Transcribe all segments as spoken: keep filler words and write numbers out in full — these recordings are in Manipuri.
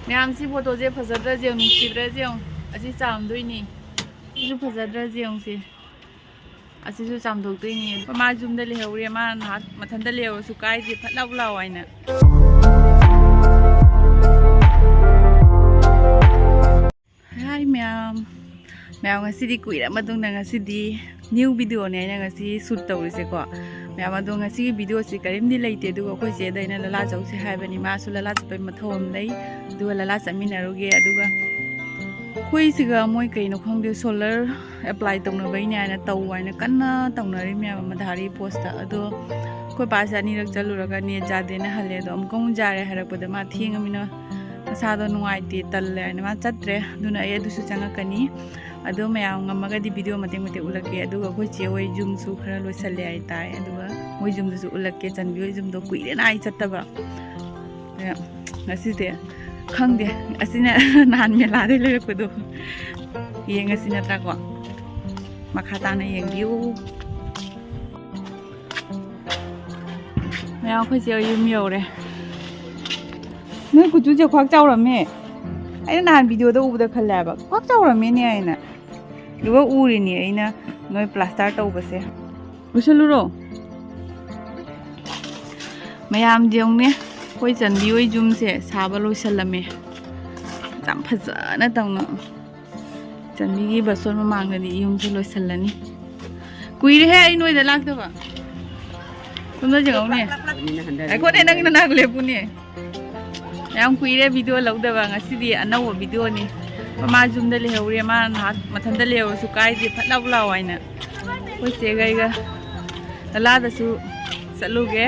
ꯃꯌꯥꯝ, ꯁꯤ ꯐꯣꯇꯣꯁꯦ ꯐꯖꯗ꯭ꯔꯁꯦ ꯌꯦꯡꯉꯨ, ꯅꯨꯡꯁꯤꯗ꯭ꯔꯁꯦ ꯌꯦꯡꯉꯨ꯫ ꯑꯁꯤ ꯆꯥꯝꯗꯣꯏꯅꯤ꯫ ꯁꯤꯁꯨ ꯐꯖꯗ꯭ꯔꯁꯦ ꯌꯦꯡꯉꯨꯁꯦ꯫ ꯑꯁꯤꯁꯨ ꯆꯥꯝꯊꯣꯛꯇꯣꯏꯅꯤ꯫ ꯃꯥ ꯌꯨꯝꯗ ꯂꯩꯍꯧꯔꯦ꯫ ꯃꯥ ꯉꯥꯏꯍꯥꯛ ꯃꯊꯟꯇ ꯂꯩꯍꯧꯔꯁꯨ ꯀꯥꯏꯗꯦ, ꯐꯠ ꯂꯥꯎ ꯂꯥꯎ ꯍꯥꯏꯅ꯫ ꯍꯥꯏ ꯃꯌꯥꯝ꯫ ꯃꯌꯥꯝ, ꯉꯁꯤꯗꯤ ꯀꯨꯏꯔ ꯃꯇꯨꯡꯗ ꯉꯁꯤꯗꯤ new videoꯅꯦ ꯑꯩꯅ ꯉꯁꯤ shoot ꯇꯧꯔꯤꯁꯦꯀꯣ꯫ ꯃꯌꯥꯝ, ꯑꯗꯣ ꯉꯁꯤꯒꯤ videoꯁꯤ ꯀꯔꯤꯝꯗꯤ ꯂꯩꯇꯦ, ꯑꯗꯨꯒ ꯑꯩꯈꯣꯏ ꯆꯦꯗ ꯑꯩꯅ ꯂꯂꯥ ꯆꯧꯁꯦ ꯍꯥꯏꯕꯅꯤ, ꯃꯥꯁꯨ ꯂꯂꯥ ꯆꯠꯄꯩ ꯃꯊꯧ ꯑꯃ ꯂꯩ, ꯑꯗꯨꯒ ꯂꯂꯥ ꯆꯠꯃꯤꯟꯅꯔꯨꯒꯦ꯫ ꯑꯗꯨꯒ ꯑꯩꯈꯣꯏꯁꯤꯒ ꯃꯣꯏ ꯀꯩꯅꯣ ꯈꯪꯗꯦ, solar apply ꯇꯧꯅꯕꯩꯅꯦ ꯍꯥꯏꯅ ꯇꯧ ꯍꯥꯏꯅ ꯀꯟꯅ ꯇꯧꯅꯔꯤ ꯃꯌꯥꯝ ꯑꯃ ꯙꯥꯔꯤ postꯇ꯫ ꯑꯗꯣ ꯑꯩꯈꯣꯏ ꯄꯥꯁꯦ ꯑꯅꯤꯔꯛ ꯆꯠꯂꯨꯔꯒ net ꯌꯥꯗꯦꯅ ꯍꯜꯂꯦ꯫ ꯑꯗꯣ ꯑꯃꯨꯛꯀ ꯑꯃꯨꯛ ꯌꯥꯔꯦ ꯍꯥꯏꯔꯛꯄꯗ ꯃꯥ ꯊꯦꯡꯉꯃꯤꯅ ꯃꯁꯥꯗꯣ ꯅꯨꯡꯉꯥꯏꯇꯦ, ꯇꯜꯂꯦ ꯍꯥꯏꯅ ꯃꯥ ꯆꯠꯇ꯭ꯔꯦ꯫ ꯑꯗꯨꯅ ꯑꯩ ꯑꯗꯨꯁꯨ ꯆꯪꯉꯛꯀꯅꯤ꯫ ꯑꯗꯣ ꯃꯌꯥꯝ ꯉꯝꯃꯒꯗꯤ video ꯃꯇꯦꯛ ꯃꯇꯦꯛ ꯎꯠꯂꯛꯀꯦ꯫ ꯑꯗꯨꯒ ꯑꯩꯈꯣꯏ ꯆꯦ ꯍꯣꯏ ꯌꯨꯝꯁꯨ ꯈꯔ ꯂꯣꯏꯁꯜꯂꯦ ꯍꯥꯏꯇꯥꯔꯦ꯫ ꯑꯗꯨꯒ ꯃꯣꯏ ꯌꯨꯝꯗꯨꯁꯨ ꯎꯠꯂꯛꯀꯦ꯫ ꯆꯟꯕꯤ ꯍꯣꯏ ꯌꯨꯝꯗꯣ ꯀꯨꯏꯔꯦꯅ ꯑꯩ ꯆꯠꯇꯕ꯫ ꯑꯗ ꯉꯁꯤꯁꯦ ꯈꯪꯗꯦ, ꯑꯁꯤꯅ ꯅꯍꯥꯟ ꯃꯦꯂꯥꯗꯩ ꯂꯩꯔꯛꯄꯗꯣ꯫ ꯌꯦꯡꯉꯁꯤ ꯅꯠꯇ꯭ꯔꯥꯀꯣ? ꯃꯈꯥ ꯇꯥꯅ ꯌꯦꯡꯕꯤꯌꯨ꯫ ꯃꯌꯥꯝ, ꯑꯩꯈꯣꯏ ꯆꯦ ꯍꯣꯏ ꯌꯨꯝ ꯌꯧꯔꯦ꯫ ꯅꯣꯏ ꯀꯨꯆꯨꯁꯦ ꯈ꯭ꯋꯥꯛ ꯆꯥꯎꯔꯝꯃꯦ꯫ ꯑꯩꯅ ꯅꯍꯥꯟ videoꯗ ꯎꯕꯗ ꯈꯜꯂꯦ ꯍꯥꯏꯕ, ꯈ꯭ꯋꯥꯛ ꯆꯥꯎꯔꯝꯃꯦꯅꯦ ꯍꯥꯏꯅ꯫ ꯑꯗꯨꯒ ꯎꯔꯤꯅꯤ ꯑꯩꯅ ꯅꯣꯏ plaster ꯇꯧꯕꯁꯦ꯫ ꯂꯣꯏꯁꯜꯂꯨꯔꯣ꯫ ꯃꯌꯥꯝ ꯌꯦꯡꯉꯨꯅꯦ, ꯑꯩꯈꯣꯏ ꯆꯟꯕꯤ ꯍꯣꯏ ꯌꯨꯝꯁꯦ ꯁꯥꯕ ꯂꯣꯏꯁꯜꯂꯝꯃꯦ꯫ ꯌꯥꯝ ꯐꯖꯅ ꯇꯧꯅ꯫ ꯆꯟꯕꯤꯒꯤ ꯕꯥꯁꯣꯟ ꯃꯃꯥꯡꯗꯗꯤ ꯌꯨꯝꯁꯦ ꯂꯣꯏꯁꯜꯂꯅꯤ꯫ ꯀꯨꯏꯔꯦꯍꯦ ꯑꯩ ꯅꯣꯏꯗ ꯂꯥꯛꯇꯕ꯫ ꯁꯣꯝꯗ ꯌꯦꯡꯉꯧꯅꯦ꯫ ꯑꯩꯈꯣꯏꯅꯦ ꯅꯪ ꯅꯅꯥꯛ ꯂꯦꯞꯄꯨꯅꯦ꯫ ꯌꯥꯝ ꯀꯨꯏꯔꯦ video ꯂꯧꯗꯕ, ꯉꯁꯤꯗꯤ ꯑꯅꯧꯕ videoꯅꯤ꯫ ꯃꯃꯥ ꯌꯨꯝꯗ ꯂꯩꯍꯧꯔꯦ, ꯃꯥ ꯉꯥꯏꯍꯥꯛ ꯃꯊꯟꯇ ꯂꯩꯍꯧꯔꯁꯨ ꯀꯥꯏꯗꯦ, ꯐꯠ ꯂꯥꯎ ꯂꯥꯎ ꯍꯥꯏꯅ꯫ ꯑꯩꯈꯣꯏ ꯆꯦꯒ ꯑꯩꯒ ꯂꯂꯥꯗꯁꯨ ꯆꯠꯂꯨꯒꯦ꯫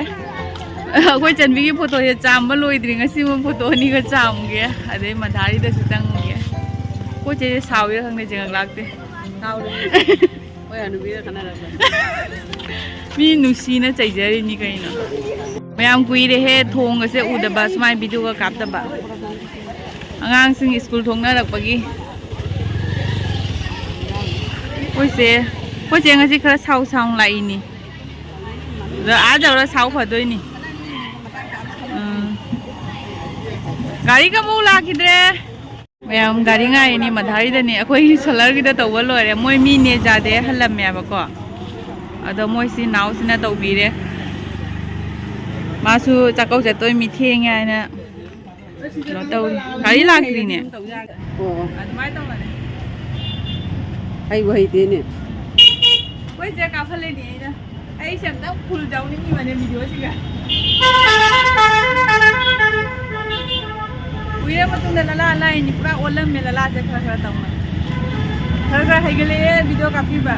ꯑꯩꯈꯣꯏ ꯆꯟꯕꯤꯒꯤ ꯐꯣꯇꯣꯁꯦ ꯆꯥꯝꯕ ꯂꯣꯏꯗ꯭ꯔꯤ, ꯉꯁꯤꯃꯛ ꯐꯣꯇꯣ ꯑꯅꯤꯒ ꯆꯥꯝꯒꯦ, ꯑꯗꯩ ꯃꯊꯥꯔꯤꯗꯁꯨ ꯆꯪꯉꯨꯒꯦ꯫ ꯑꯩꯈꯣꯏ ꯆꯦꯁꯦ ꯁꯥꯎꯔꯤꯔꯥ ꯈꯪꯗꯦ, ꯖꯒꯛ ꯂꯥꯛꯇꯦ꯫ ꯁꯥꯎꯔꯦ꯫ ꯍꯣꯏ, ꯍꯅꯨꯕꯤꯒ ꯈꯟꯅꯔꯛꯄ꯫ ꯃꯤ ꯅꯨꯡꯁꯤꯅ ꯆꯩꯖꯔꯤꯅꯤ ꯀꯩꯅꯣ꯫ ꯃꯌꯥꯝ ꯀꯨꯏꯔꯦꯍꯦ ꯊꯣꯡꯒꯁꯦ ꯎꯗꯕ, ꯁꯨꯃꯥꯏꯅ videoꯒ ꯀꯥꯞꯇꯕ꯫ ꯑꯉꯥꯡꯁꯤꯡ ꯁ꯭ꯀꯨꯜ ꯊꯣꯛꯅꯔꯛꯄꯒꯤ꯫ ꯑꯩꯈꯣꯏꯁꯦ, ꯑꯩꯈꯣꯏꯁꯦ ꯉꯁꯤ ꯈꯔ ꯁꯥꯎ ꯁꯥꯎ ꯂꯥꯛꯏꯅꯤ꯫ ꯑꯗꯣ ꯑꯥ ꯌꯧꯔ ꯁꯥꯎ ꯐꯗꯣꯏꯅꯤ꯫ ꯎꯝ꯫ ꯒꯥꯔꯤꯒ ꯑꯃꯨꯛ ꯂꯥꯛꯈꯤꯗ꯭ꯔꯦ꯫ ꯃꯌꯥꯝ ꯒꯥꯔꯤ ꯉꯥꯏꯔꯤꯅꯦ, ꯃꯙꯥꯔꯤꯗꯅꯦ꯫ ꯑꯩꯈꯣꯏꯒꯤ ꯁꯣꯂꯔꯒꯤꯗ ꯇꯧꯕ ꯂꯣꯏꯔꯦ꯫ ꯃꯣꯏ ꯃꯤ ꯅꯦꯖꯥꯗꯦ ꯍꯜꯂꯝꯃꯦꯕꯀꯣ꯫ ꯑꯗꯣ ꯃꯣꯏꯁꯤ ꯅꯥꯎꯁꯤꯅ ꯇꯧꯕꯤꯔꯦ꯫ ꯃꯥꯁꯨ ꯆꯥꯛꯀꯧ ꯆꯠꯇꯣꯏ ꯃꯤ ꯊꯦꯡꯉꯦ ꯍꯥꯏꯅ ꯀꯩꯅꯣ ꯇꯧꯔꯤ꯫ ꯒꯥꯔꯤ ꯂꯥꯛꯇ꯭ꯔꯤꯅꯦ꯫ ꯑꯣ꯫ ꯑꯗꯨꯃꯥꯏꯅ ꯇꯧꯕꯅꯦ꯫ ꯍꯩꯕꯨ ꯍꯩꯇꯦꯅꯦ꯫ ꯑꯩꯈꯣꯏ ꯆꯦ ꯀꯥꯞꯍꯜꯂꯤꯅꯦ ꯑꯩꯅ꯫ ꯑꯩꯁꯦ ꯑꯝꯇꯪ ꯐꯨꯜ ꯌꯥꯎꯅꯤꯡꯉꯤꯕꯅꯦ ꯚꯤꯗꯤꯑꯣꯁꯤꯒ꯫ ꯀꯨꯏꯔ ꯃꯇꯨꯡꯗ ꯂꯂꯥ ꯂꯥꯛꯏꯅꯤ꯫ ꯄꯨꯔꯥ ꯑꯣꯜꯂꯝꯃꯦ ꯂꯂꯥꯁꯦ ꯈꯔ ꯈꯔ ꯇꯧꯅ꯫ ꯈꯔ ꯈꯔ ꯍꯩꯒꯠꯂꯛꯑꯦ ꯚꯤꯗꯤꯑꯣ ꯀꯥꯞꯄꯤꯕ꯫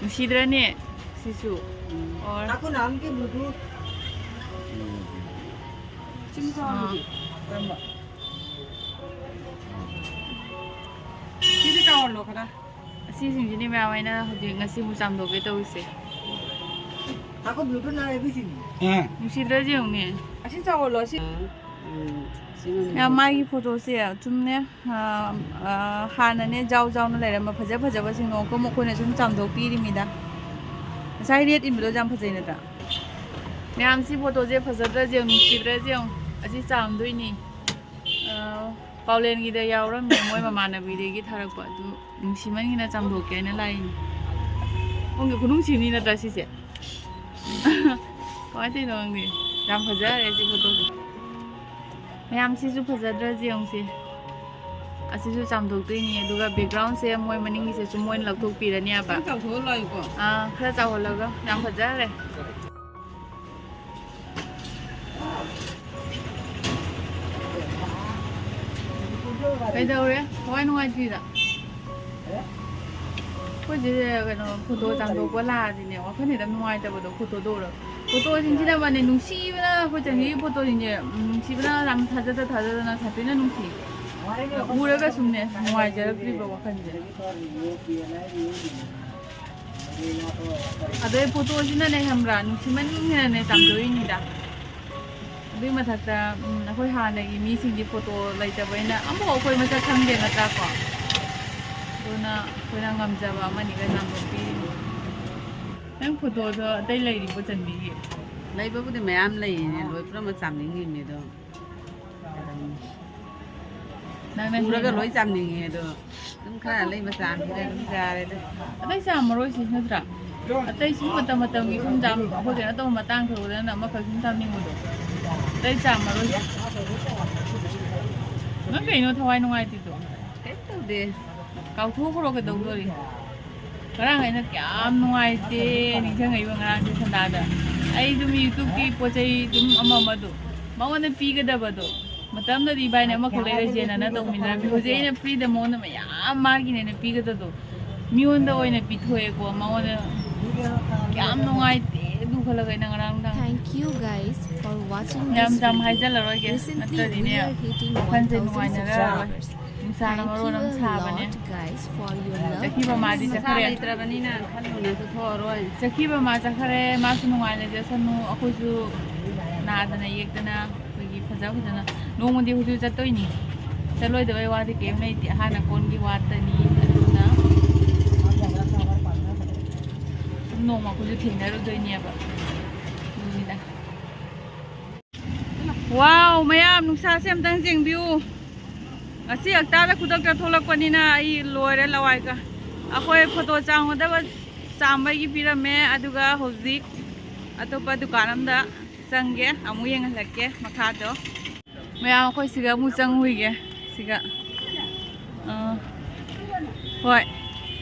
ꯅꯨꯡꯁꯤꯗ꯭ꯔꯅꯦ ꯁꯤꯁꯨ? ꯑꯣꯔ ꯀꯥꯀꯨ ꯅꯍꯥꯟꯒꯤ ꯕ꯭ꯂꯨꯇꯨꯠ꯫ ꯆꯤꯡ ꯀꯥꯕꯒꯤ꯫ ꯑꯥ, ꯀꯔꯝꯕ? ꯁꯤꯗꯤ ꯆꯥꯎꯍꯜꯂꯣ ꯈꯔ꯫ ꯑꯁꯤꯁꯤꯡꯁꯤꯅꯤ ꯃꯌꯥꯝ ꯑꯩꯅ ꯍꯧꯖꯤꯛ ꯉꯁꯤ ꯑꯃꯨꯛ ꯆꯥꯝꯊꯣꯛꯀꯦ ꯇꯧꯔꯤꯁꯦ꯫ ꯉꯥꯏꯈꯣ, Bluetooth ꯅꯥꯔꯦ ꯑꯩꯈꯣꯏꯁꯤꯅꯤ꯫ ꯑꯥ꯫ ꯅꯨꯡꯁꯤꯗ꯭ꯔꯁꯦ ꯌꯦꯡꯉꯨꯅꯦ꯫ ꯑꯁꯤ ꯆꯥꯎꯍꯜꯂꯣ, ꯑꯁꯤ꯫ ꯎꯝ, ꯎꯝ, ꯁꯤ ꯉꯝꯗꯦ꯫ ꯌꯥꯝ ꯃꯥꯒꯤ ꯐꯣꯇꯣꯁꯦ ꯆꯨꯝꯅꯦ, ꯑꯥ, ꯑꯥ, ꯍꯥꯟꯅꯅꯦ ꯖꯥꯎ ꯖꯥꯎꯅ ꯂꯩꯔꯝꯕ ꯐꯖ ꯐꯖꯕꯁꯤꯡꯗꯣ ꯑꯃꯨꯛꯀ ꯑꯃꯨꯛ ꯑꯩꯈꯣꯏꯅ ꯁꯨꯝ ꯆꯥꯝꯊꯣꯛꯄꯤꯔꯤꯃꯤꯗ꯫ ꯉꯁꯥꯏ red ꯏꯟꯕꯗꯣ ꯌꯥꯝ ꯐꯖꯩ ꯅꯠꯇ꯭ꯔꯥ? ꯃꯌꯥꯝ ꯁꯤ ꯐꯣꯇꯣꯁꯦ ꯐꯖꯗ꯭ꯔꯁꯦ ꯌꯦꯡꯉꯨ, ꯅꯨꯡꯁꯤꯗ꯭ꯔꯁꯦ ꯌꯦꯡꯉꯨ꯫ ꯑꯁꯤ ꯆꯥꯝꯗꯣꯏꯅꯤ꯫ ꯑ, ꯄꯥꯎꯂꯦꯟꯒꯤꯗ ꯌꯥꯎꯔꯝꯃꯦ, ꯃꯣꯏ ꯃꯃꯥꯟꯅꯕꯤꯗꯒꯤ ꯊꯥꯔꯛꯄ꯫ ꯑꯗꯨ ꯅꯨꯡꯁꯤꯃꯟꯒꯤꯅ ꯆꯥꯝꯊꯣꯛꯀꯦ ꯍꯥꯏꯅ ꯂꯥꯛꯏꯅꯤ꯫ ꯈꯣꯡꯒꯤ ꯈꯨꯅꯨꯡꯁꯤꯅꯤ ꯅꯠꯇ꯭ꯔꯥ ꯁꯤꯁꯦ? ꯀꯃꯥꯏꯅ ꯇꯧꯔꯤꯅꯣ ꯈꯪꯗꯦ꯫ ꯌꯥꯝ ꯐꯖꯔꯦ ꯁꯤ ꯐꯣꯇꯣꯁꯦ꯫ ꯃꯌꯥꯝ ꯁꯤꯁꯨ ꯐꯖꯗ꯭ꯔꯁꯦ ꯌꯦꯡꯉꯨꯁꯦ꯫ ꯑꯁꯤꯁꯨ ꯆꯥꯝꯊꯣꯛꯇꯣꯏꯅꯤ꯫ ꯑꯗꯨꯒ backgroundꯁꯦ ꯃꯣꯏ ꯃꯅꯤꯡꯒꯤꯁꯦ ꯁꯨꯝ ꯃꯣꯏꯅ ꯂꯧꯊꯣꯛꯄꯤꯔꯅꯦꯕ꯫ ꯈꯤꯇꯪ ꯆꯥꯎꯊꯣꯛꯍꯜꯂꯣ ꯍꯥꯏꯌꯨꯀꯣ꯫ ꯑꯥ, ꯈꯔ ꯆꯥꯎꯍꯜꯂꯒ꯫ ꯌꯥꯝ ꯐꯖꯔꯦ꯫ ꯀꯩꯗꯧꯔꯦ? ꯊꯋꯥꯏ ꯅꯨꯡꯉꯥꯏꯇ꯭ꯔꯤꯔꯥ? ꯑꯩꯈꯣꯏꯁꯦ ꯀꯩꯅꯣ, ꯐꯣꯇꯣ ꯆꯥꯝꯊꯣꯛꯄ ꯂꯥꯛꯑꯗꯤꯅꯦ, ꯋꯥꯈꯜ ꯍꯦꯛꯇ ꯅꯨꯡꯉꯥꯏꯇꯕꯗꯣ, ꯐꯣꯇꯣꯗꯣ ꯎꯔꯒ꯫ ꯐꯣꯇꯣꯁꯤꯡꯁꯤꯅꯕꯅꯦ, ꯅꯨꯡꯁꯤꯕꯅ ꯑꯩꯈꯣꯏ ꯆꯍꯤꯒꯤ ꯐꯣꯇꯣꯁꯤꯡꯁꯦ, ꯎꯝ, ꯅꯨꯡꯁꯤꯕꯅ ꯌꯥꯝ ꯊꯥꯖꯗ ꯊꯥꯖꯗꯅ ꯁꯥꯊꯤꯅ ꯅꯨꯡꯁꯤ꯫ ꯎꯔꯒ ꯁꯨꯝꯅꯦ, ꯅꯨꯡꯉꯥꯏꯖꯔꯛꯇ꯭ꯔꯤꯕ ꯋꯥꯈꯜꯁꯦ꯫ ꯑꯗꯩ ꯐꯣꯇꯣꯁꯤꯅꯅꯦ ꯈꯪꯕ꯭ꯔꯥ, ꯅꯨꯡꯁꯤꯃꯟꯈꯤꯗꯅꯅꯦ ꯆꯥꯝꯊꯣꯛꯏꯅꯤꯗ꯫ ꯑꯗꯨꯏ ꯃꯊꯛꯇ, ꯎꯝ, ꯑꯩꯈꯣꯏ ꯍꯥꯟꯅꯒꯤ ꯃꯤꯁꯤꯡꯗꯤ ꯐꯣꯇꯣ ꯂꯩꯇꯕꯅꯤꯅ ꯑꯃꯐꯥꯎ ꯑꯩꯈꯣꯏ ꯃꯁꯛ ꯈꯪꯗꯦ ꯅꯠꯇ꯭ꯔꯥꯀꯣ? ꯑꯗꯨꯅ ꯑꯩꯈꯣꯏꯅ ꯉꯝꯖꯕ ꯑꯃꯅꯤꯒ ꯆꯥꯝꯊꯣꯛꯄꯤꯔꯤꯅꯤ꯫ ꯅꯪ ꯐꯣꯇꯣꯗꯣ ꯑꯇꯩ ꯂꯩꯔꯤꯕꯣ, ꯆꯟꯕꯤꯒꯤ? ꯂꯩꯕꯕꯨꯗꯤ ꯃꯌꯥꯝ ꯂꯩꯌꯦꯅꯦ, ꯂꯣꯏ ꯄꯨꯝꯅꯃꯛ ꯆꯥꯝꯅꯤꯡꯉꯤꯅꯦ ꯑꯗꯣ꯫ ꯅꯪꯅ ꯎꯔꯒ ꯍꯦꯟꯅ ꯂꯣꯏ ꯆꯥꯝꯅꯤꯡꯉꯦ ꯑꯗꯣ, ꯑꯗꯨꯝ ꯈꯔ ꯂꯩꯕ ꯆꯥꯝꯁꯤꯗ ꯑꯗꯨꯝ ꯆꯥꯔꯦꯗ꯫ ꯑꯇꯩ ꯆꯥꯝꯃꯔꯣꯏꯁꯤ ꯅꯠꯇ꯭ꯔꯥ? ꯑꯇꯩ ꯁꯨꯝ ꯃꯇꯝ ꯃꯇꯝꯒꯤ ꯁꯨꯝ ꯆꯥꯝ, ꯑꯩꯈꯣꯏ ꯀꯩꯅꯣ ꯇꯧꯕ ꯃꯇꯥꯡ ꯊꯣꯛꯄꯗꯅ ꯑꯃꯈꯛ ꯁꯨꯝ ꯆꯥꯝꯅꯤꯡꯕꯗꯣ꯫ ꯑꯇꯩ ꯆꯥꯝꯃꯔꯣꯏꯁꯤ꯫ ꯅꯪ ꯀꯩꯅꯣ ꯊꯋꯥꯏ ꯅꯨꯡꯉꯥꯏꯇ꯭ꯔꯤꯗꯣ? ꯀꯩꯝ ꯇꯧꯗꯦ꯫ ꯀꯥꯎꯊꯣꯛꯈ꯭ꯔꯣ ꯀꯩꯗꯧꯗꯣꯔꯤ? ꯉꯔꯥꯡ ꯑꯩꯅ ꯀꯌꯥꯝ ꯅꯨꯡꯉꯥꯏꯇꯦ ꯅꯤꯡꯁꯤꯡꯉꯛꯏꯕ ꯉꯔꯥꯡꯁꯦ ꯁꯟꯗꯥꯗ꯫ ꯑꯩ ꯑꯗꯨꯝ YouTubeꯀꯤ ꯄꯣꯠ ꯆꯩ ꯑꯗꯨꯝ ꯑꯃ ꯑꯃꯗꯣ ꯃꯉꯣꯟꯗ ꯄꯤꯒꯗꯕꯗꯣ, ꯃꯇꯝꯗꯨꯗ ꯏꯕꯥꯅꯤ ꯑꯃꯈꯛ ꯂꯩꯔꯁꯦꯅ ꯇꯧꯃꯤꯟꯅꯔꯝꯃꯤ꯫ ꯍꯧꯖꯤꯛ ꯑꯩꯅ freeꯗ ꯃꯉꯣꯟꯗ ꯃꯌꯥꯝ ꯃꯥꯒꯤꯅꯦꯅ ꯄꯤꯒꯗꯕꯗꯣ ꯃꯤꯉꯣꯟꯗ ꯑꯣꯏꯅ ꯄꯤꯊꯣꯛꯑꯦꯀꯣ꯫ ꯃꯉꯣꯟꯗ ꯌꯥꯝ ꯅꯨꯡꯉꯥꯏꯇꯦ ꯑꯗꯨ ꯈꯜꯂꯒ ꯑꯩꯅ ꯉꯔꯥꯡ ꯅꯨꯡꯗꯥꯡ Thank you guys for watching ꯌꯥꯝ this ꯌꯥꯝ video. ꯍꯥꯏꯖꯜꯂꯔꯣꯏꯒꯦ, Recently, ꯅꯠꯇ꯭ꯔꯗꯤꯅꯦ we are hitting ꯋꯥꯈꯜꯁꯦ one thousand ꯅꯨꯡꯉꯥꯏꯅꯔꯔꯣꯏ꯫ Subscribers. ꯅꯨꯡꯁꯥꯅ Thank ꯃꯔꯣꯟ you ꯑꯃ a ꯁꯥꯕꯅꯦ꯫ Lot, guys, for your love. ꯆꯠꯈꯤꯕ ꯃꯥꯗꯤ ꯅꯨꯡꯁꯥ ꯆꯠꯈ꯭ꯔꯦ꯫ ꯂꯩꯇ꯭ꯔꯕꯅꯤꯅ ꯈꯜꯂꯨꯅꯁꯨ ꯊꯣꯛꯑꯔꯣꯏ꯫ ꯆꯠꯈꯤꯕ ꯃꯥ ꯆꯠꯈ꯭ꯔꯦ, ꯃꯥꯁꯨ ꯅꯨꯡꯉꯥꯏꯅ ꯂꯩꯖꯁꯅꯨ꯫ ꯑꯩꯈꯣꯏꯁꯨ ꯅꯥꯗꯅ ꯌꯦꯛꯇꯅ ꯑꯩꯈꯣꯏꯒꯤ ꯐꯖ ꯐꯖꯅ ꯅꯣꯡꯃꯗꯤ ꯍꯧꯖꯤꯛ ꯆꯠꯇꯣꯏꯅꯤ꯫ ꯆꯠꯂꯣꯏꯗꯕꯩ ꯋꯥꯗꯤ ꯀꯩꯝ ꯂꯩꯇꯦ, ꯑꯍꯥꯟꯅ ꯀꯣꯟꯒꯤ ꯋꯥꯇꯅꯤ꯫ ꯑꯗꯨꯅ ꯁꯨꯝ ꯅꯣꯡꯃ ꯑꯩꯈꯣꯏꯁꯨ ꯊꯦꯡꯅꯔꯨꯗꯣꯏꯅꯦꯕ꯫ ꯑꯗꯨꯅꯤꯗ꯫ ꯋꯥꯎ, ꯃꯌꯥꯝ ꯅꯨꯡꯁꯥꯁꯦ ꯑꯝꯇꯪ ꯌꯦꯡꯕꯤꯌꯨ꯫ ꯉꯁꯤ ꯍꯞꯇꯥꯗ ꯈꯨꯗꯛꯇ ꯊꯣꯛꯂꯛꯄꯅꯤꯅ ꯑꯩ ꯂꯣꯏꯔꯦ ꯂꯋꯥꯏꯒ꯫ ꯑꯩꯈꯣꯏ ꯐꯣꯇꯣ ꯆꯥꯝꯒꯗꯕ ꯆꯥꯝꯕꯒꯤ ꯄꯤꯔꯝꯃꯦ, ꯑꯗꯨꯒ ꯍꯧꯖꯤꯛ ꯑꯇꯣꯞꯄ ꯗꯨꯀꯥꯟ ꯑꯝꯗ ꯆꯪꯒꯦ, ꯑꯃꯨꯛ ꯌꯦꯡꯍꯜꯂꯛꯀꯦ ꯃꯈꯥꯗꯣ꯫ ꯃꯌꯥꯝ ꯑꯩꯈꯣꯏ ꯁꯤꯒ ꯑꯃꯨꯛ ꯆꯪꯉꯨꯏꯒꯦ꯫ ꯁꯤꯒ ꯑꯥ, ꯍꯣꯏ,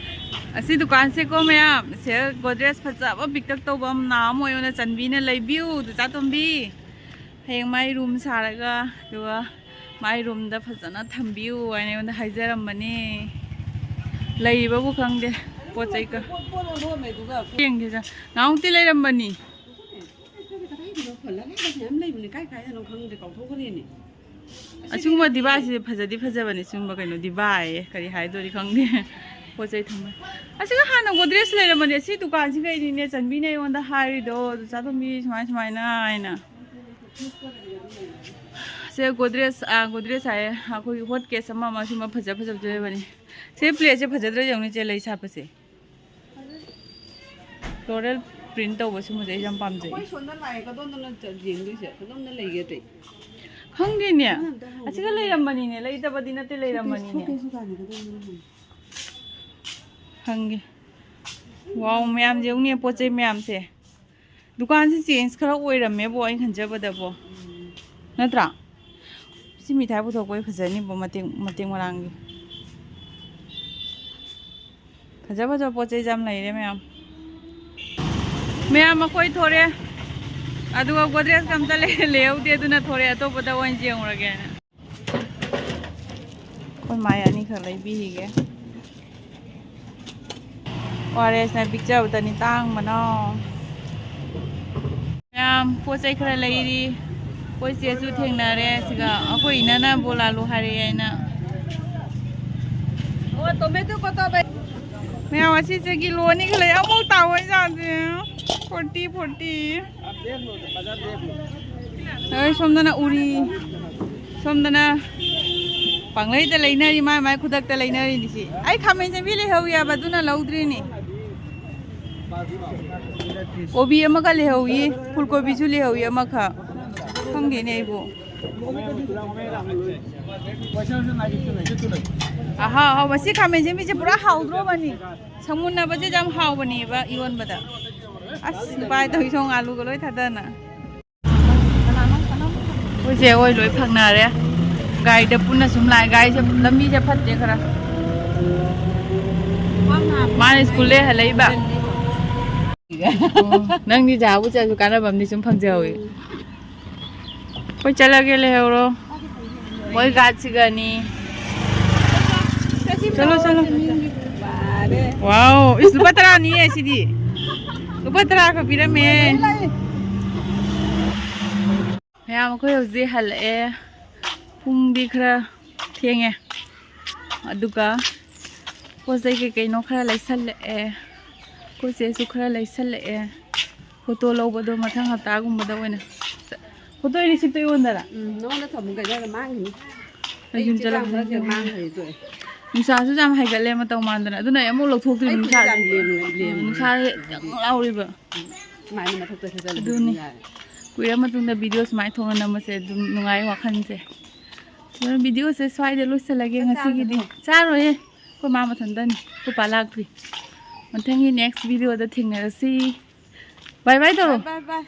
ꯑꯁꯤ ꯗꯨꯀꯥꯟꯁꯦꯀꯣ ꯃꯌꯥꯝ, ꯁꯦ ꯒꯣꯗ꯭ꯔꯦꯖ ꯐꯖꯕ ꯄꯤꯛꯇꯛ ꯇꯧꯕ ꯑꯃ ꯅꯍꯥꯟ ꯑꯃ ꯑꯣꯏꯅ ꯆꯟꯕꯤꯅ ꯂꯩꯕꯤꯌꯨ, ꯆꯥ ꯇꯣꯝꯕꯤ꯫ ꯍꯌꯦꯡ ꯃꯥꯏ ꯔꯨꯝ ꯁꯥꯔꯒ ꯑꯗꯨꯒ ꯃꯥꯏ ꯔꯨꯝꯗ ꯐꯖꯅ ꯊꯝꯕꯤꯌꯨ ꯍꯥꯏꯅ ꯑꯩꯉꯣꯟꯗ ꯍꯥꯏꯖꯔꯝꯕꯅꯦ꯫ ꯂꯩꯔꯤꯕꯕꯨ ꯈꯪꯗꯦ ꯄꯣꯠ ꯆꯩ ꯀ-, ꯄꯣꯠ ꯄꯣꯠ ꯑꯣꯟꯊꯣꯛꯑꯝꯃꯦ ꯑꯗꯨꯒ꯫ ꯌꯦꯡꯒꯦ ꯅ-, ꯅꯍꯥꯟꯃꯨꯛꯇꯤ ꯂꯩꯔꯝꯕꯅꯤ꯫ ꯀꯗꯥꯏꯗꯅꯣ ꯈꯜꯂꯒ ꯃꯌꯥꯝ ꯂꯩꯕꯅꯦ, ꯀꯥꯏ ꯀꯥꯏꯗꯅꯣ ꯈꯪꯗꯦ, ꯀꯥꯎꯊꯣꯛꯈ꯭ꯔꯦꯅꯦ꯫ ꯑꯁꯤꯒꯨꯝꯕ ꯗꯤꯕꯥꯁꯤꯗꯤ ꯐꯖꯗꯤ ꯐꯖꯕꯅꯦ, ꯁꯤꯒꯨꯝꯕ ꯀꯩꯅꯣ ꯗꯤꯕꯥꯌꯦ, ꯀꯔꯤ ꯍꯥꯏꯗꯣꯔꯤ ꯈꯪꯗꯦ꯫ ꯄꯣꯠ ꯆꯩ ꯊꯝꯕ꯫ ꯑꯁꯤꯒ ꯍꯥꯟꯅ ꯒꯣꯗ꯭ꯔꯦꯖ ꯂꯩꯔꯝꯕꯅꯦ, ꯁꯤ ꯗꯨꯀꯥꯟꯁꯤ ꯀꯩꯅꯤꯅꯦ, ꯆꯟꯕꯤꯅ ꯑꯩꯉꯣꯟꯗ ꯍꯥꯏꯔꯤꯗꯣ, ꯑꯗꯨ ꯆꯥ ꯇꯣꯝꯕꯤ ꯁꯨꯃꯥꯏ ꯁꯨꯃꯥꯏꯅ ꯍꯥꯏꯅ꯫ ꯁꯦ ꯒꯣꯗ꯭ꯔꯦꯖ, ꯑꯥ, ꯒꯣꯗ꯭ꯔꯦꯖ ꯍꯥꯏꯌꯦ, ꯑꯩꯈꯣꯏꯒꯤ ꯍꯣꯠ ꯀꯦꯁ ꯑꯃ ꯑꯃ ꯁꯤꯒꯨꯝꯕ ꯐꯖ ꯐꯖꯕꯁꯨ ꯂꯩꯕꯅꯦ꯫ ꯁꯤ ꯄ꯭ꯂꯦꯠꯁꯦ ꯐꯖꯗ꯭ꯔꯥ ꯌꯦꯡꯉꯨꯅꯦ, ꯆꯦ, ꯂꯩ ꯁꯥꯠꯄꯁꯦ꯫ ꯐ꯭ꯂꯣꯔꯦꯜ ꯄ꯭ꯔꯤꯟ ꯇꯧꯕ ꯁꯤꯒꯨꯝꯕꯁꯦ ꯑꯩꯁꯨ ꯌꯥꯝ ꯄꯥꯝꯖꯩ꯫ ꯑꯩꯈꯣꯏ ꯁꯣꯝꯗ ꯂꯥꯛꯑꯦ, ꯀꯗꯣꯝꯗꯅꯣ ꯆꯠ-, ꯌꯦꯡꯗꯣꯏꯁꯦ? ꯀꯗꯣꯝꯗ ꯂꯩꯒꯦ ꯑꯇꯩ? ꯈꯪꯗꯦꯅꯦ꯫ ꯅꯪ ꯑꯝꯇ ꯍꯪꯉꯣ꯫ ꯑꯁꯤꯒ ꯂꯩꯔꯝꯕꯅꯤꯅꯦ, ꯂꯩꯇꯕꯗꯤ ꯅꯠꯇꯦ, ꯂꯩꯔꯝꯕꯅꯤꯅꯦ꯫ ꯍꯪꯒꯦ꯫ ꯋꯥꯎ, ꯃꯌꯥꯝꯁꯦ ꯌꯦꯡꯉꯨꯅꯦ, ꯄꯣꯠ ꯆꯩ ꯃꯌꯥꯝꯁꯦ꯫ ꯗꯨꯀꯥꯟꯁꯤ change ꯈꯔ ꯑꯣꯏꯔꯝꯃꯦꯕꯣ, ꯑꯩꯅ ꯈꯟꯖꯕꯗꯕꯣ꯫ ꯅꯠꯇ꯭ꯔꯥ? ꯁꯤ ꯃꯤꯊꯥꯏ ꯄꯨꯊꯣꯛꯄꯩ ꯐꯖꯅꯤꯕꯣ, ꯃꯇꯦꯛ, ꯃꯇꯦꯛ ꯃꯔꯥꯡꯒꯤ꯫ ꯐꯖ ꯐꯖꯕ ꯄꯣꯠ ꯆꯩꯁꯦ ꯌꯥꯝ ꯂꯩꯔꯦ ꯃꯌꯥꯝ꯫ ꯃꯌꯥꯝ, ꯑꯩꯈꯣꯏ ꯊꯣꯔꯦ꯫ ꯑꯗꯨꯒ Godrejꯀ ꯑꯝꯇ ꯂꯩ-, ꯂꯩꯍꯧꯗꯦ, ꯑꯗꯨꯅ ꯊꯣꯔꯦ, ꯑꯇꯣꯞꯄꯗ ꯑꯣꯏꯅ ꯌꯦꯡꯉꯨꯔꯒꯦꯅ꯫ ꯑꯩꯈꯣꯏ ꯃꯥꯏ ꯑꯅꯤꯈꯛ ꯂꯩꯕꯤꯈꯤꯒꯦ꯫ ORSꯅ ꯄꯤꯛꯆꯕꯗꯅꯤ ꯇꯥꯡꯕꯅꯣ꯫ ꯃꯌꯥꯝ ꯄꯣꯠ ꯆꯩ ꯈꯔ ꯂꯩꯔꯤ꯫ ꯑꯩꯈꯣꯏ ꯆꯦꯁꯨ ꯊꯦꯡꯅꯔꯦ ꯁꯤꯒ꯫ ꯑꯩꯈꯣꯏ ꯏꯅꯅ ꯕꯣꯂꯥꯂꯨ ꯍꯥꯏꯔꯛꯑꯦ ꯑꯩꯅ꯫ ꯑꯣ, tomato ꯀꯣꯇꯣ ꯕꯩ꯫ ꯃꯌꯥꯝ ꯑꯁꯤꯁꯦ ꯀꯤꯂꯣ ꯑꯅꯤꯒ ꯂꯩ꯫ ꯑꯃꯨꯛ ꯇꯥꯎꯑꯣ ꯏꯟꯖꯥꯡꯁꯦ꯫ Forty, forty꯫ ꯑꯩ ꯁꯣꯝꯗꯅ ꯎꯔꯤ꯫ ꯁꯣꯝꯗꯅ ꯄꯪꯂꯩꯗ ꯂꯩꯅꯔꯤ, ꯃꯥꯏ ꯃꯥꯏ ꯈꯨꯗꯛꯇ ꯂꯩꯅꯔꯤꯅꯤ ꯁꯤ꯫ ꯑꯩ ꯈꯥꯃꯦꯟ ꯑꯁꯤꯟꯕꯤ ꯂꯩꯍꯧꯏ ꯍꯥꯏꯕ, ꯑꯗꯨꯅ ꯂꯧꯗ꯭ꯔꯤꯅꯤ꯫ ꯀꯣꯕꯤ ꯑꯃꯒ ꯂꯩꯍꯧꯏ, ꯐꯨꯜ ꯀꯣꯕꯤꯁꯨ ꯂꯩꯍꯧꯏ ꯑꯃꯈꯛ꯫ ꯈꯪꯗꯦꯅꯦ ꯑꯩꯕꯨ꯫ ꯑꯍꯥꯎ ꯑꯍꯥꯎꯕ꯫ ꯁꯤ ꯈꯥꯃꯦꯟ ꯑꯁꯤꯟꯕꯤꯁꯦ ꯄꯨꯔꯥ ꯍꯥꯎꯗ꯭ꯔꯣꯕꯅꯤ꯫ ꯁꯪꯃꯨꯟꯅꯕꯁꯦ ꯌꯥꯝ ꯍꯥꯎꯕꯅꯦꯕ ꯏꯔꯣꯟꯕꯗ꯫ ꯑꯁ, ꯅꯨꯄꯥ ꯇꯧꯏ ꯁꯣꯡ ꯑꯥꯂꯨꯒ ꯂꯣꯏ ꯊꯥꯗꯅ꯫ ꯑꯩꯈꯣꯏ ꯆꯦ ꯍꯣꯏ ꯂꯣꯏ ꯐꯪꯅꯔꯦ꯫ ꯒꯥꯔꯤꯗ ꯄꯨꯟꯅ ꯁꯨꯝ ꯂꯥꯛꯑꯦ꯫ ꯒꯥꯔꯤꯁꯦ, ꯂꯝꯕꯤꯁꯦ ꯐꯠꯇꯦ ꯈꯔ꯫ ꯃꯥꯅ ꯁ꯭ꯀꯨꯜꯗꯩ ꯍꯜꯂꯛꯏꯕ꯫ ꯑꯣ, ꯅꯪꯗꯤ ꯖꯥꯕꯨ ꯆꯠꯂꯁꯨ ꯀꯥꯟꯅꯕ ꯑꯃꯗꯤ ꯁꯨꯝ ꯐꯪꯖꯍꯧꯋꯤ꯫ ꯑꯩꯈꯣꯏ ꯆꯠꯂꯒꯦ, ꯂꯩꯍꯧꯔꯣ꯫ ꯃꯣꯏ ꯒꯥꯔꯗꯁꯤꯒꯅꯤ꯫ ꯆꯠꯂꯣ, ꯆꯠꯂꯣ꯫ ꯋꯥꯎ, ꯏꯁ, ꯂꯨꯄꯥ ꯇꯔꯥꯅꯤꯌꯦ ꯁꯤꯗꯤ꯫ ꯂꯨꯄꯥ ꯇꯔꯥ ꯈꯛ ꯄꯤꯔꯝꯃꯦ꯫ ꯃꯌꯥꯝ, ꯑꯩꯈꯣꯏ ꯍꯧꯖꯤꯛ ꯍꯜꯂꯛꯑꯦ꯫ ꯄꯨꯡꯗꯤ ꯈꯔ ꯊꯦꯡꯉꯦ꯫ ꯑꯗꯨꯒ ꯄꯣꯠ ꯆꯩ ꯀꯩꯀꯩꯅꯣ ꯈꯔ ꯂꯩꯁꯜꯂꯛꯑꯦ꯫ ꯑꯩꯈꯣꯏ ꯆꯦꯁꯨ ꯈꯔ ꯂꯩꯁꯜꯂꯛꯑꯦ꯫ ꯐꯣꯇꯣ ꯂꯧꯕꯗꯣ ꯃꯊꯪ ꯍꯞꯇꯥꯒꯨꯝꯕꯗ ꯑꯣꯏꯅ꯫ ꯐꯣꯇꯣ ꯔꯤꯁꯤꯞꯇꯣ ꯑꯩꯉꯣꯟꯗꯔ? ꯎꯝ, ꯅꯉꯣꯟꯗ ꯊꯝꯃꯨ ꯀꯩꯗꯧꯔꯒꯦ? ꯃꯥꯡꯈꯤꯅꯤ꯫ ꯑꯩ ꯑꯩ ꯌꯨꯝ ꯆꯦ ꯆꯠꯂꯒ ꯆꯥꯝꯃ ꯈꯔ ꯌꯦꯡꯒꯦ꯫ ꯃꯥꯡꯈ꯭ꯔꯦ ꯇꯣꯛꯑꯦ꯫ ꯅꯨꯡꯁꯥꯁꯨ ꯌꯥꯝ ꯍꯥꯏꯒꯠꯂꯦ ꯃꯇꯧ ꯃꯥꯟꯗꯅ꯫ ꯑꯗꯨꯅ ꯑꯩ ꯑꯃꯨꯛ ꯂꯧꯊꯣꯛꯇ꯭ꯔꯤꯕ ꯑꯩ ꯐꯨꯔꯤꯠ ꯅꯨꯡꯁꯥꯁꯦ꯫ ꯌꯥꯝ ꯂꯦꯝꯃꯦ, ꯂꯦꯝꯃꯦ꯫ ꯅꯨꯡꯁꯥꯁꯦ ꯌꯥꯝ ꯂꯥꯎꯔꯤꯕ꯫ ꯁꯨꯃꯥꯏꯅ ꯃꯊꯛꯇ ꯊꯥꯖꯤꯜꯂꯒ ꯑꯗꯨꯅꯤ꯫ ꯑꯗꯨꯝ ꯌꯥꯔꯦ꯫ ꯀꯨꯏꯔ ꯃꯇꯨꯡꯗ ꯚꯤꯗꯤꯑꯣ ꯁꯨꯃꯥꯏꯅ ꯊꯣꯛꯅ ꯅꯝꯕꯁꯦ ꯑꯗꯨꯝ ꯅꯨꯡꯉꯥꯏ ꯋꯥꯈꯜꯁꯦ꯫ ꯚꯤꯗꯤꯑꯣꯁꯦ ꯁ꯭ꯋꯥꯏꯗ ꯂꯣꯏꯁꯤꯜꯂꯒꯦ ꯉꯁꯤꯒꯤꯗꯤ꯫ ꯆꯥꯔꯣꯏꯌꯦ, ꯑꯩꯈꯣꯏ ꯃꯥ ꯃꯊꯟꯇꯅꯤ, ꯑꯩꯈꯣꯏ ꯄꯥ ꯂꯥꯛꯇ꯭ꯔꯤ꯫ ꯃꯊꯪꯒꯤ ꯅꯦꯛꯁ ꯚꯤꯗꯤꯑꯣꯗ ꯊꯦꯡꯅꯔꯁꯤ꯫ ꯕꯥꯏ ꯕꯥꯏ ꯇꯧꯔꯣ꯫ ꯕꯥꯏ ꯕꯥꯏ꯫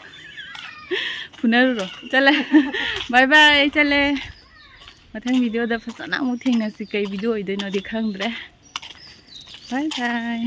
ꯐꯨꯅꯔꯨꯔꯣ꯫ ꯆꯠꯂꯦ꯫ ꯕꯥꯏ ꯕꯥꯏ, ꯆꯠꯂꯦ꯫ ꯃꯊꯪ ꯚꯤꯗꯤꯑꯣꯗ ꯐꯖꯅ ꯑꯃꯨꯛ ꯊꯦꯡꯅꯁꯤ꯫ ꯀꯩ ꯚꯤꯗꯤꯑꯣ ꯑꯣꯏꯗꯣꯏꯅꯣꯗꯤ ꯈꯪꯗ꯭ꯔꯦ꯫ ꯕꯥꯏ ꯕꯥꯏ꯫